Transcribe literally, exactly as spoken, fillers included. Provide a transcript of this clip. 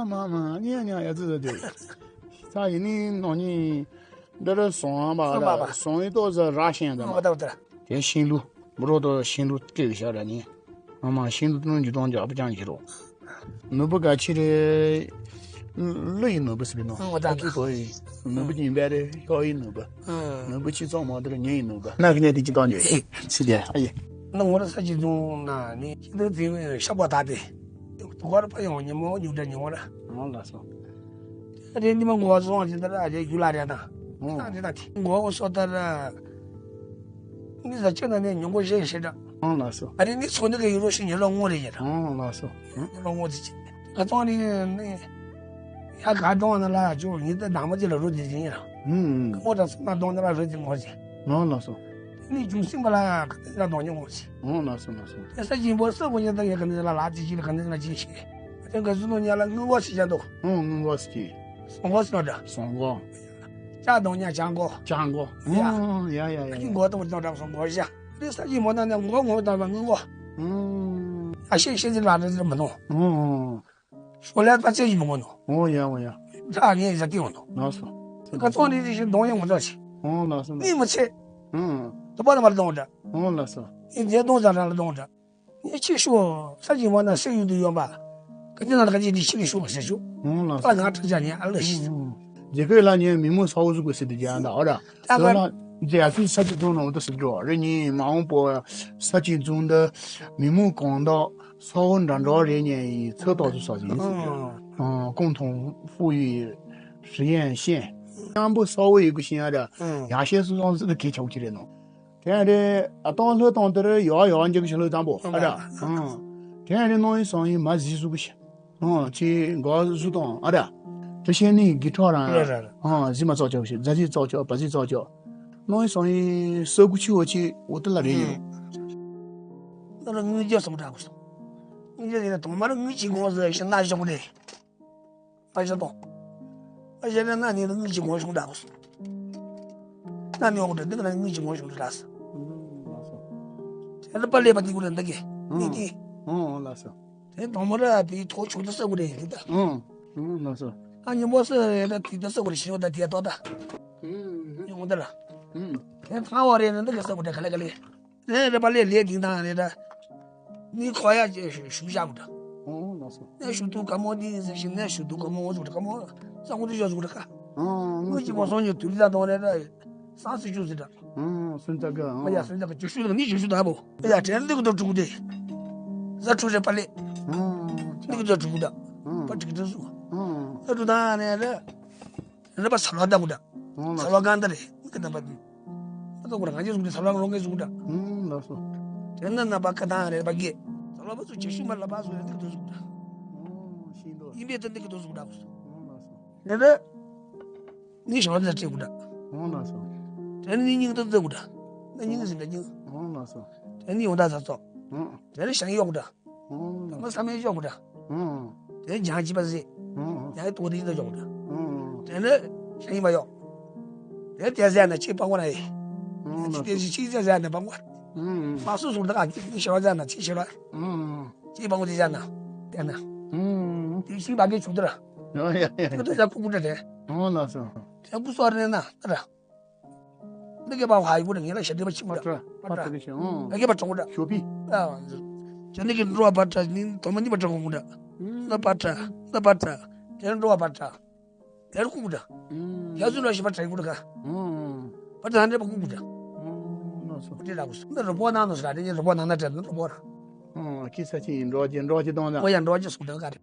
མ་མ་ཉ་ཉ་ཡ་ཙི་ཙི་དེ། ས་ཡིན་ནི་ནོ་ཉི་འདི་རུ་སོང་བ་སོང་བ་ར་སོང་ཡི་ཏོ་ཟ་ར་ཤེན་ད་མ་ད་ད། དེ་ཤིང་ལུ་མི་རོ་དོ་ཤིང་ལུ་སྐྱེ་བའི་ཤ་ར་ཉི། ཨ་མ་ཤིང་ལུ་ཏུ་ནོ་འཇུ་དོང་འཇག་པ་ཅང་གི་རོ། ནུ་བུ་ག་ཅི་རེད། ཀླུ་ཡི་ནུ་བུ་སི་པི་ནོ། ཨོ་ད་ད། ཨ་ཀི་གོ་ཡི་ནུ་བུ་ཅིང་བེ་རེ་ཤོ་ཡི་ནུ་བུ། ནུ་བུ་ཅི་ཙོང་མོ་དེ་རུ་ཉེ་ཡི་ནུ་བུ་ན་གི་ནེ་དེ་ཅི་དོང་འཇུ་ཡི་སི་དེ་ཨ་ཡི། ན་ངོ་ར་ས་ཅི་ཙུང་ན་ནི་ཤིང་ལུ་དེ་ཤ་པ་ད་དེ། དུ་གོ་ར་ཕ་ཡོང་ཉི་མོ་ཉུ་དྲ་ཉོ་ར། ཨོ་ལ་སོ། རེ་ནི་མ་ངོ་སོང་ཅི་ད་ར་རེ་ཡུ་ལ་རེ་ད། ཨོ་ད་རེ་ད་དེ་ངོ་སོ་ད་ར། ནི་ས་ཆེ་ན་ནི་ཉོ་གོ་ཤེ་ཤེ་ད། ཨང་ལགས་སོ། ཨ་རི་ནི་ཚོ་ནི་ག་ཡུ་རོ་ཤི་ཉེ་ལོ་ངོ་རེ་ཉེ་ར། ཨང་ལགས་སོ། ཉེ་ལོ་ངོ་ཙི་ཅི། ང་ཚོ་ནི་ནི་ཡ་ག་གཏོང་ན་ལ་ཅོ་ཉི་ད་དང་མ་ཅི་ལ་རུ་དེ་ཅི་ཉེ་ར། ཨུམ། ངོ་དང་སུ་མ་གཏོང་ན་ལ་རུ་ཅི་ངོ་ཅི། ཨང་ལགས་སོ། ནི་ཅུང་སིང་པ་ལ་ག་ཏི་ལ་གཏོང་ཉེ་ངོ་ཅི། ཨང་ལགས་སོ་ལགས་སོ། ཡ་ས་ཅིན་པོ་ས་གོ་ཉེ་ད་ཡ་ག་ནི་ལ་ལ་ཅི་ཅི་ལ་ག་ནི་ལ་ཅི་ཤེ། ཨ་ཅང་ག་སུ་ནོ་ཉ་ལ་ངུ་ངོ་ཤི་ཅང་དོ། ཨང་ངུ་ངོ་ཤི་ཅི། སོང་གོ་སོང་འདྲ། སོང་གོ། ཅག་དང་ཉ་ཅང་གོ། ཅང་གོ། ཡ། ཨོ་ཡ་ཡ་ཡ། ཨ་ཅི་མགོ་དང་ཅང་འདྲ་སོང་གོ་ཤ། རི་ས་ཅི་མོ་ན་ནི་མགོ་ངོ་དང་བ་ངུ་གོ། ཨུམ། ཨ་ཤེ་ཤེ་ཅི་ལ་རི་ཅི་མ་ནོ། ཨོ། ཤོ་ལ་པ་ཅེ་ཡི་མ་ངོ་ནོ། ཨོ་ཡ་ཨོ་ཡ། ད་ངས་ཡ་ཏི་ཡོང་ནོ། ལགས་སོ། ཁ་ཚོང་ནི་རི་ཤི་དོང་ཡང་ངོ་ཚ་ཤི། ཨོ་ལགས་སོ་ལགས། ནི་མི་ཚེ། ཨུམ། དུ་པ་ན་མ་ལ་དོང་འདྲ། ཨོ་ལགས་སོ། ཨི་ཇེ་དོང་ཟ་ར་ལ་དོང་འདྲ། ངས་ཅི་ཤོག་ས་ཅིག་མ་ན་སེ་ཡུལ་དུ་ཡོད་པ། ག་ཅི་ན་ག་ཅི་དེ་ཤི་གི་ཤོག་ཟེར་ཤོག་ཨང་ལགས་ད་ང་ཁྲག་ཅག་ཉན་ཨ་ལ་ཤི། རྒྱལ་ཁབ་ལ་ཉན་མི་མོ་ས་འུ་ཟུག་གི་སི་དེ་ཇ་ཡང་ད་ཨོ་ར། ད་ད་ལ་རྒྱལ་ཁབ་ས་ཅིག་ཙུང་ན་འུ་ད་སི་འགྲོ་རེ་ཉིན་མ་འོང་པོ་ས་ཅིག་ཙུང་ད་མི་མོ་གང་ད་ས་འུ་འདྲ་འདྲ་རེ་ཉན་ཡི་ཚོད་ཏོག་ཏུ་ས་ཅིག་ཡིན་སི་ཀོང་ཐོང་ཧྥུ་ཡི་ཧྲི་ཡན་ཤན་ཡང་པོ་ས་འུ་ཡི་གུ་ཤིང་ཨ་ར་ཡ་ཤེ་སུ་སོང་སི་ད་གི་ཆོག་ཅི་རེད་ནོ། དེ་ཡང་རེད། ཨ་སྟོང་ལྷོད་སྟོང་དེར་ཡོག་ཡོག་འཇིག་ཞིག་ལྷོད་དང་པོ་ཨ་ར། ཨང་། དེ་ཡང་རེད་ནོ་ཡིན་སོང་ཡིན་མ་གཟི་ཟུག་གི་ཤ། ཨང་ཅི་མགོ་ཟུག་དང་ཨ་ར། དེ་ཤེས་ནི་གི་ཁྲོ་རང་ར། ཨང་གཟི་མ་ཙོག་ཅོག་ཤི་རྫ་གཟི་ཙོག་ཅོག་བ་གཟི་ཙོག་ཅོག་ནོ་ཡིན་སོང་ཡིན་ས་གུ་ཆི་འོ་ཆི་འོ་དེ་ལ་རེད་ཡིན། ནོ་ར་དངུལ་རྒྱག་སོང་འདྲ་གོ་སོང་། དངུལ་རྒྱག་ཡིན་ན་དོང་མ་ར་དངུལ་གྱི་ངོ་ཟེར་ཤི་ན་ཞོག་རེད། ཨ་ཞེ་དང་། ཨ་ཞེ་ན་ན་ནི་དངུལ་གྱི་ངོ་ཤུང་འདྲ་གོ་སོང་། ན་ནི་འོག་འདྲ་འདི་ག་ན་དངུལ་གྱི་ངོ་ཤུང་འདྲ་ལ་སོ། ཨུམ་ལགས་སོ། དེ་ལ་པ་ལེ་པ་ཏི་གུ་རེ་འདི་གི་ནི་ཏི། ཨུམ་ལགས་སོ། དེ་དང་མོ་ར་པི་ཐོ་ཆུ་ཏི་ས་གུ་རེ་ཡིན་ད། ཨུམ་ལགས་སོ། ཨ་ཉི་མོ་ས་རེ་ད་ཏི་ད་ས་གུ་རེ་ཤི་ཡོད་ད་ཏི་ཡ་ཏོ་ད། ཨུམ་ཉི་མོ་ད་ལ། ཨུམ། དེ་ཐང་བ་རེ་ནི་འདི་གི་ས་གུ་རེ་ག་ལེ་ག་ལེ། ནས་རེ་པ་ལེ་ལེ་དིང་དང་རེ་ད། ནི་ཁོ་ཡ་ཅེ་ཞུ་ཞུ་བཞག་གོ་ད། ཨོ་ལགས་སོ། ནས་ཞུ་དུ་ཀ་མོ་ནི་ཟེར་ཞིང་ནས་ཞུ་དུ་ཀ་མོ་ཟུག་ཀ་མོ་ས་ངོ་དུ་ཞོ་ཟུག་ཀ་ཨོ་ངོ་ཅི་མོ་སོང་ཉི་དུ་ལི་ད་དོང་རེ་ད་ས་སི་ཞུ་ཟི་ད། ཨོ་སུན་ཙ་ག་ཨོ། ཡ་སུན་ཙ་ག་ཅི་ཞུ་ད་ནི་ཞུ་ཞུ་ད་བོ། ཡ་དྲན་ལི་གུ་དོ་ཀྲུ་གུ་དེ། ཟ་ཀྲུ་རེ་པ་ལེ། ཨོ། ལི་གུ་དོ་ཀྲུ་གུ་ད། ཨོ། པ་ཀྲི་ཀྲི་ཟུག་ཨོ། ཟ་ཀྲུ་ད་ནས་རེ། རེ་པ་ས་ལོ་ད་གུ་ད། ཨོ་ལགས་སོ། ས་ལོ་གང་ད་རེ། ཀི་ད་པ་དུ། ད་ད་གུ་ད་ང་ཅི་ཟུག་དེ་ས་ལོ་རོང་གི་ཟུག་ད། ཨོ་ལགས་སོ། དེ་ན་ན་པ་ཀ་ད་རེ་པ་གེ། ས་ལོ་པ་ཚུ་ཅེ་ཤུ་མ་ལ་པ་ཟུག་རེ་འདི་གི་དོ་ཟུག་ད། ཨོ་ཤིང་དོ། ཡིན་པས་ད་འདི་གི་དོ་ཟུག་ད་གུ་སོ། ཨོ་ལགས་སོ། དེ་ད། ནི་ཞོ་ད་ཅེ་གུ་ད། ཨོ་ལགས་སོ། དེ་ནི་སྙིང་ད་ད་གུ་ད། ནི་སྙིང་ཟིན་ད་སྙིང་། ཨོ་ལགས་སོ། དེ་ནི་ཡོང་ད་ཟ་ཚོ། ཨོ། དེ་ནི་ཞང་ཡོག་གུ་ད། ཨོ་ལགས་སོ། ང་བསམ་ཡས་ཤོག་གུ་ད། ཨོ། དེ་ལྗང་གཅིག་པ་ཟེ། ཨོ། ཡང་ཏོ་དེ་ཡིན་ད་ཤོག་གུ་ད། ཨོ། དེ་ནི་ཞིང་མ་ཡོག་དེ་དེ་ཟེ་ན་ཅིག་པ་ངོ་ན་ཡེ། ཨོ་ལགས་སོ། དེ་ཅིག་ཅིག་ཟེ་ཟེ་ན་པ་ངོ། ཨོ། མ་སུ་སུ་ད་ག་ཅིག་ཅིག་ཤེ་བ་ཟེ་ན་ཅིག་ཤེ་བ། ཨོ། ཅིག་པ་ངོ་དེ་ཟེ་ན། དེ་ན། ཨོ། དེ་ཞིང་པ་གི་ཆུ་དུ་ར། ཨོ་ཡ་ཡ། དེ་ག་དུ་ཟ་ཁུ་གུ་ད་དེ། ཨོ་ལགས་སོ། དེ་གུ་སོ་རེ་ན་ད་ར། འདི་ག་པ་ཧ་ཡི་གུ་ར་ངེ་ལ་ཤ་དེ་པ་ཆི་གུ་ར། པ་ཏྲ། པ་ཏྲ་གི་ཤ། ཨོ། འདི་ག་པ་ཏྲ་གུ་ར། ཞོ་པི། ཨ། ཅ་འདི་གི་འགྲོ་བ་པ་ཏྲ་ནི་དོ་མ་ནི་པ་ཏྲ་གུ་ར། ཨུམ། ན་པ་ཏྲ་ན་པ་ཏྲ། དེ་འགྲོ་བ་པ་ཏྲ། དེ་གུ་གུ་ར། ཨུམ། ཡ་ཟུ་ལ་ཤི་པ་ཏྲ་གུ་ར་ག་ཨོ། པ་ཏྲ་ཧ་འདྲེ་པ་གུ་གུ་ར། ཨོ་ལགས་སོ། དེ་ར་གུ་སོ། འདི་རུ་པོ་ནང་ནོ་ས་ར་དེ་ནི་རུ་པོ་ནང་ན་ཏྲ་ནི་རུ་པོ་ར། ཨོ་ཁི་ས་ཆི་ཡིན་འགྲོ་ཅི་འགྲོ་ཅི་དང་ན། ཨོ་ཡ་འགྲོ་ཅི་སུ་ད་ག་རེ།